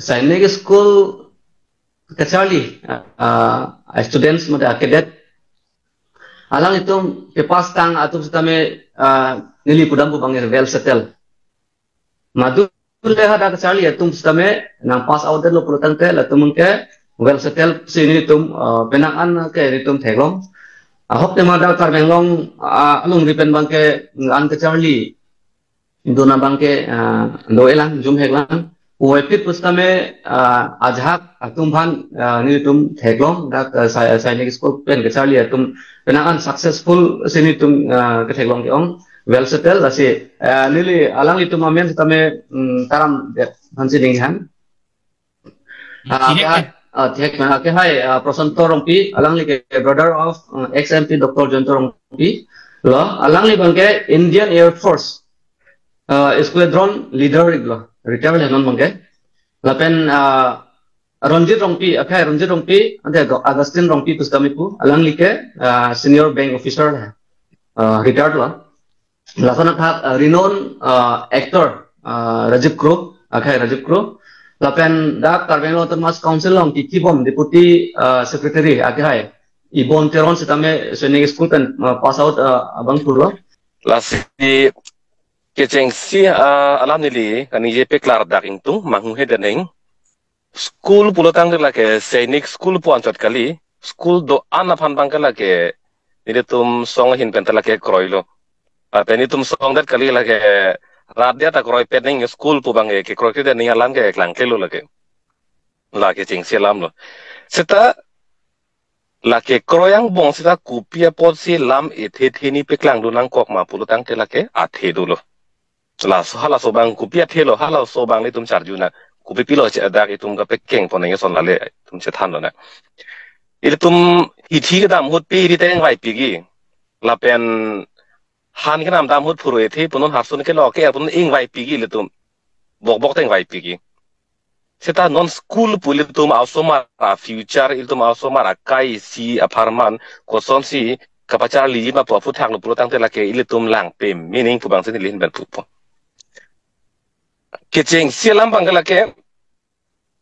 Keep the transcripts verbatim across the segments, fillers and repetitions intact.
Sainik School kacharli, ah, ah, students mate a cadet, alanglitum kepass tang atum sitame, ah, neli pudam pu abang well settle. Madu le hadak kacharli atum sitame nang pass out lo pulotangte latum ke well settle si nelitum, ah, penang an ke nelitum theklong. Ahok tema dak Karbi Anglong, ah, alongri pen abang ke an kacharli dona abang ke, ah, do-elang, jum heklang. Puvoiphit pusitame, ah, ajahak atum aphan, ah, nelitum theklong, dak, ah, Sai-, Sainik School pen kacharli atum penang an successful si nelitum, ah, ketheklong ke-ong, well settle, lasi, ah, neli alanglitum amen sitame, mm, taram det aphan si ninghan. Ah, Thihek ke hai, ah, Thihek, ah, ke hai, ah, Prosanto Rongpi, alangli ke brother of, ah, ex M P Doctor Jayanta Rongpi lo, alangli abang ke Indian Air Force, ah, squadron leader lo, retire le non abang ke. Lapen, ah, Ronjit Rongpi, akhai Ronjit Rongpi, ante Augustine Rongpi pusitame pu, alangli ke, ah, senior bank officer, ah, retired lo. Lason athak, ah, renowned, ah, actor, ah, Rajiv Kro, akhai Rajiv Kro. Lapen dak Karbi Anglong Autonomous Council along kikibom deputy, ah, secretary, akhai Ibon Teron sitame Sainik School pen, ah, pass out, ah, abang pulo. Lasi kechengsi, ah, alam neli kaningje paklar dak ingtung, manghu he deneng. School pulotangte lake Sainik School pu anchot kali. School do-an aphan abang ke lake nelitum song ahin pen ta lake kroilo. Lapen nelitum song det kali, lake rat dia ta kroipet neng, school pu abang ke kroikre det neng alam ke klangklelo lake. Lake chengsi alam lo. Seta lake kroi angbong seta kopi apotsi lam ethe the ni paklangdun nangkok ma pulotangte lake athe dolo. Laso halaso abang kopi athe lo, halaso abang nelitum charju nang. Kopi pilo che dak itum kapekeng pon nang, eson lale itum chethan lonang. Ilitum hithi kedam ahut pe iri ta ingvai piji. Lapen han kenam dam ahut phurui ethe punon, harsun kelo ke punon ingvai piji ilitum. Bokbok ta ingvai piji. Seta non school pu ilitum asomar a future, ilitum asomar akai isi apharman kosonsi kapacharliji ma pu aphuthak lo pulotangte lake ilitum lang pame nang pu abang si neli ahin pen pupo. Kechengsi alam abang ke lake,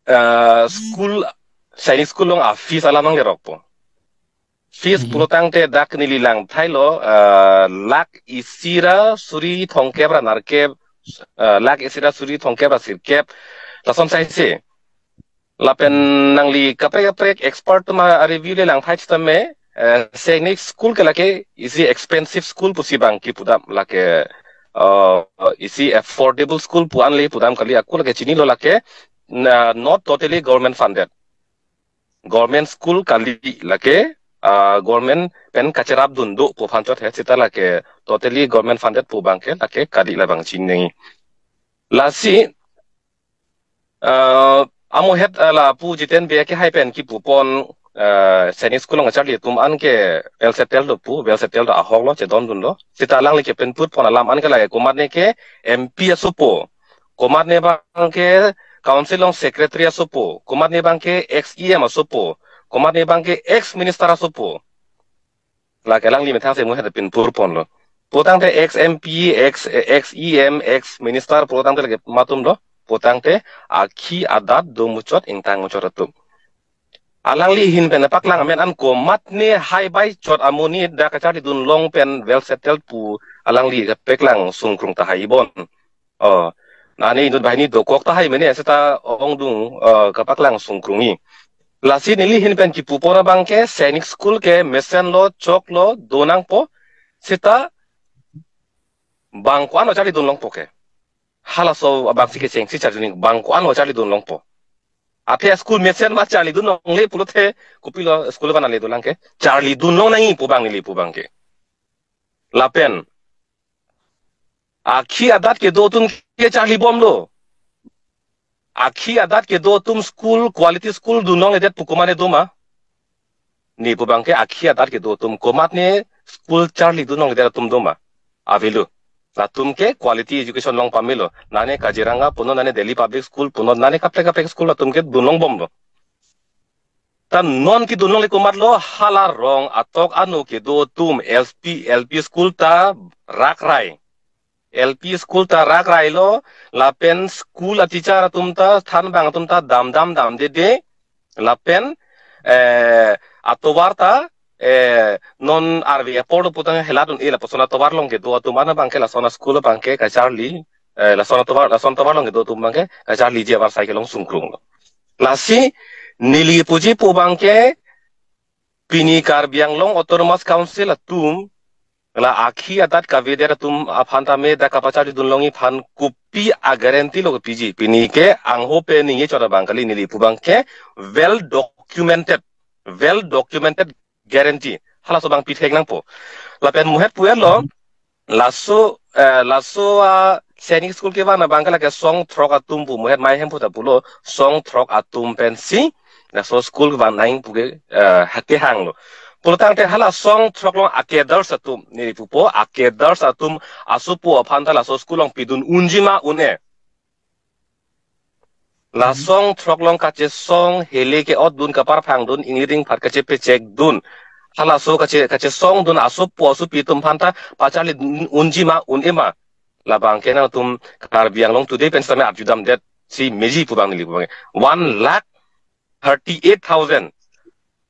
ah, school, Sainik School along a fees alam nanglerokpo. Fees Mhm. pulotangte dak neli lang thailo, ah, lakh isi ra suri thomkep ra nerkep, ah, lakh isi ra suri thomkep ra sirkep, lason saise. Lapen nangli kaprek kaprek expert atum a-review le lang thai sitame, eh, Sainik School ke lake isi expensive school pusi abang kipudam, lake, eh, isi affordable school pu an le pudam kali, ako lake chinilo lake, na, not totally government funded. Government school kali lake, ah, government pen kacherapdun do pu aphan chot he, seta lake totally government funded pu abang ke lake kali, labang chinine. Lasi, ah, amohet, ah, lapu Jiten Bey ke hai pen kipupon, ah, Sainik School along kacharli atum an ke well settled lo pu, well settled ahok lo, chedondun lo. Seta alangli ke penputpon alam an ke lake komatne ke M P asopo, komatne abang ke council along secretary asopo, komatne abang ke ex E M asopo, komatne abang ke ex minister asopo. Lake alangli methang si amohet penputpon lo. Pulotangte ex M P, ex, ex E M, ex minister pulotangte lake komat atum do. Pulotangte akhi adat do muchot ingtang muchot atum. Alangli ahin pen paklang amen an komatne hai bai chot amonit dak kacharlidun long pen well settled pu alangli kapaklang sungkrung tahai bon. Oh, nani inut banghini dokok tahai mene, seta ongdung, eh, kapaklang sungkrungji. Lasi neli ahin pen kipupon abang ke Sainik School ke mesen lo, chok lo, do nangpo, seta bang ko-an lo charlidun longpo ke. Halaso abang si kechengsi charjuning, bang ko-an lo charlidun longpo. Athe school mesen ma charlidun longle pulote kopilo school abang le dolang ke. Charlidun long nangji pu abang neli pu abang ke. Lapen akhi adat kedo atum ke charlibomlo. Akhi adat kedo atum school, quality school dun longledet pu komatne doma? Neli pu abang ke akhi adat kedo atum komatne school charlidun longledet atum doma? Avelo. Latum ke quality education long pamelo. Nane Kaziranga punon, nane Delhi Public School punon, nane kaprek kaprek school latum ke dun longbomlo. Ta non kedun longle komatlo? Hala rong atok ano kedo atum L P, L P school ta rakrai. L P school ta rak railo, lapen school a teacher atum ta thanbang atum ta dam dam damdede, lapen eh atovar ta eh non arve apor do putang helat un-e lapuson atovar along kedo atum an abangke lason a school abangke kacharli, eh lason atovar, lason atovar along kedo atum abangke kacharliji avarsai kelong sungkrunglo. Lasi neli puji pu abangke pini Karbi Anglong Autonomous Council atum la akhi adat kavedet atum aphan tame dak kapacharlidun longji aphan kopi a guarantee lo kepiji? Pini ke angho pen ningje chot abang kali, neli pu abangke well documented, well documented guarantee. Halaso abang pithek nangpo. Lapen muhet pu-etlo, laso eh, laso a Sainik school kevan abangke lake song throk atum pu, muhet mai hem pu ta pulo, song throk atum pensi laso school kevan nang pu ke eh, ha kehanglo. Pulotangte hala song throk along a cadres atum, neli pupo, a cadres atum asopo aphan ta laso school along pidun unji ma un-e? La song throk along kachesong, hele ke-otdun, kaparphangdun, ingri ingphat kachepechekdun, halaso kache kachesongdun asopo asopi atum aphan ta pacharli un-, unji ma un-e ma? Labangke nangtum Karbi Anglong Today pen sitame arjudamdetsi meji pu abang neli pu abang. One lakh thirty-eight thousand.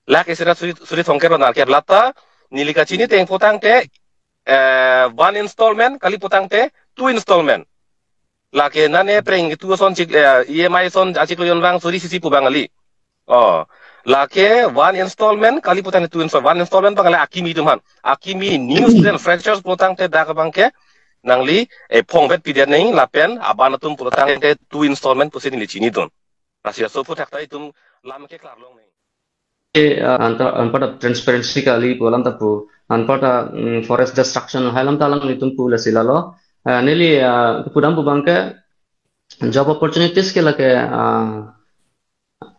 Lakh isi ra suri, suri thomkep ra nerkep. Lata neli kachini ateng pulotangte eh one installment, kali pulotangte two installment. Lake nane preng itu ason chik, eh, E M I ason achiklo jon vang suri isi pu abang kali. Oh, lake one installment, kali pulotangte two installment. One installment abang kali akimi atum aphan. Akimi new student freshers pulotangte dak abangke nangli eh phongvet pidet nang, lapen aban atum pulotangte two installment pusi neli chinidun. Lasi aso aphuthak ta itum lam ke klarlong nang. Eh, antar, anparta transparency kali pu alam ta pu, anparta mm, forest destruction hai alam ta alanglitum pu, lasi lalo. Eh, neli eh, pudam pu abangke job opportunities ke lake ah,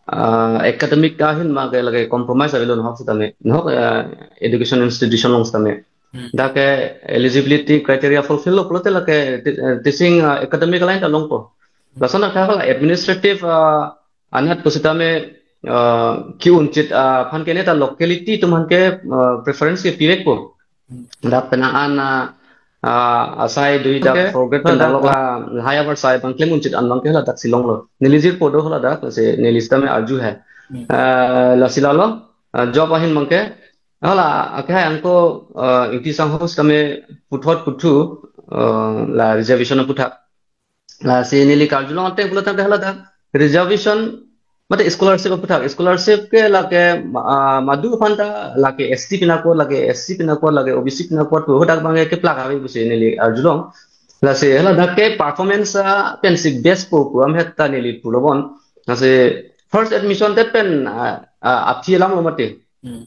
ah, academic ahin ma ke lake compromise avelo, nahok sitame, nahok eh, education institution along sitame. Hmm. Dak ke eligibility criteria fulfill lo pulote lake ti- eh, teaching ah, academic line ta longpo. Lason akhai hala administrative ah, anat pusitame ah, ki-unchit ah, aphan ke neta locality atum aphan ke ah, preference ke pivekpo. Hmm. Dak penang an ah, ah, asai dui dak, dak, four grade pen dak, dak lok la high avarsai abang klem unchit an abangke hala dak Shillong lo. Neli jirpo do hala dak, lasi neli sitame arju hai. Hmm. Ah, lasi lalo ah, job ahin abangke hala akhai angko ah, Ingti sangho sitame puthot puthu ah, la reservation aputhak. Lasi neli karjulong ateng pulotangte hala dak reservation mate scholarship aputhak. Scholarship ke lake ah, madu aphan ta lake S T pinakot, lake S C pinakot, lake O B C pinakot pu hadak abangke keplak ave pusi neli arjulong. Lasi hala dak ke performance ah, pensi best po pu amhet ta neli pulobon. Lasi first admission det pen ah, ah, aphi alam lo mati. Hmm.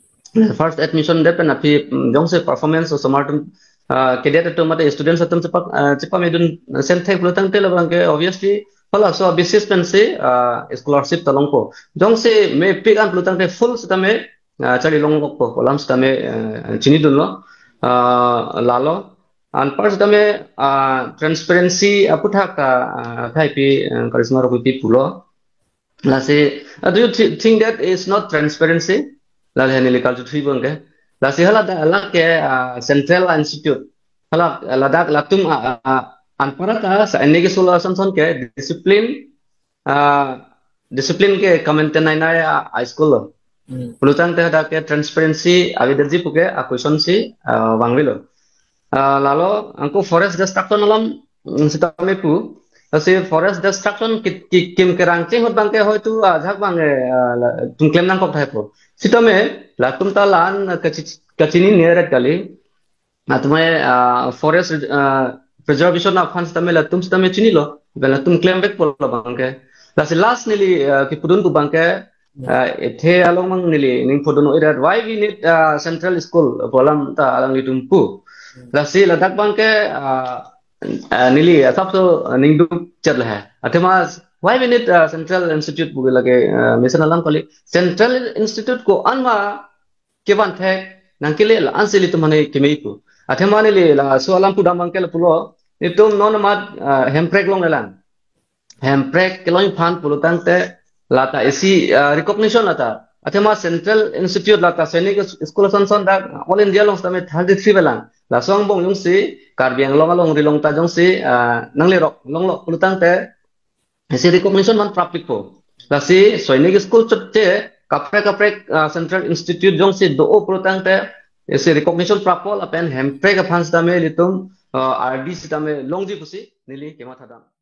First admission det pen aphi mm, jongsi performance osomar atum ah, cadet atum mate students atum chepa ah, chepamedun sen thek pulotangte labangke obviously halaso basis pensi ah, scholarship ta longpo. Jongsi mepik an pulotangte full sitame ah, charli longlokpo pu alam sitame ah, chinidunlo. Ah, lalo anpar sitame ah, transparency aputhak ah, ah, khaipi ah, Karisma Rongpipi pulo. Lasi, uh, do you thi- think that is not transparency? Lale neli karjuthu abangke. Lasi hala da hala ke uh, central institute. Hala ladak latum uh, uh, anparta sa ene ke solo ason son ke discipline uh, discipline ke kamentenai nai uh, high school lo. Hmm. Pulotangte hadak ke transparency avedetji puke a question si uh, vangvelo. Ah, lalo angko forest destruction alam mm, sitame pu. Lasi forest destruction ki, ki, kim kerangcheng ahut abangke hoitu ajak abang eh, ah, la- tum klem nangkok thaipo. Sitame latum ta lan kachi- kachini neret kali. Latum eh, ah, forest ah, preservation aphan sitame latum sitame chinilo. Latum klemvekpo labangke. Lasi last neli ah, kipudun pu abangke ah, ethe along mang neli ning pudun ira why we need ah, central school pu alam ta alanglitum pu. Lasi ladak abangke ah, ah, neli asap so ah, ning duk chat le hai. Athema why we need ah, central institute pu lake ah, mission alam kali. Central institute ko-an ma kevan thek nangkele la-ansi ilitum aphan kemei pu. Athema neli laso alam pudam abangke lapulo. Netum non amat ah, hemprek longlelang. Hemprek kelong aphan pulotangte lata isi ah, recognition lata. Athema central institute lata Sainik school ason son dak all India along sitame thirty-three avelang. Laso angbong jongsi Karbi Anglong alongri along ta jongsi ah, nanglerok longlo pulotangte isi recognition man prapikpo. Lasi Sainik School chotche kaprek kaprek ah, Central Institute jongsi do-o pulotangte isi recognition prappo lapen Hemprek aphan sitame ilitum ah, R D sitame longji pusi neli kematha dam.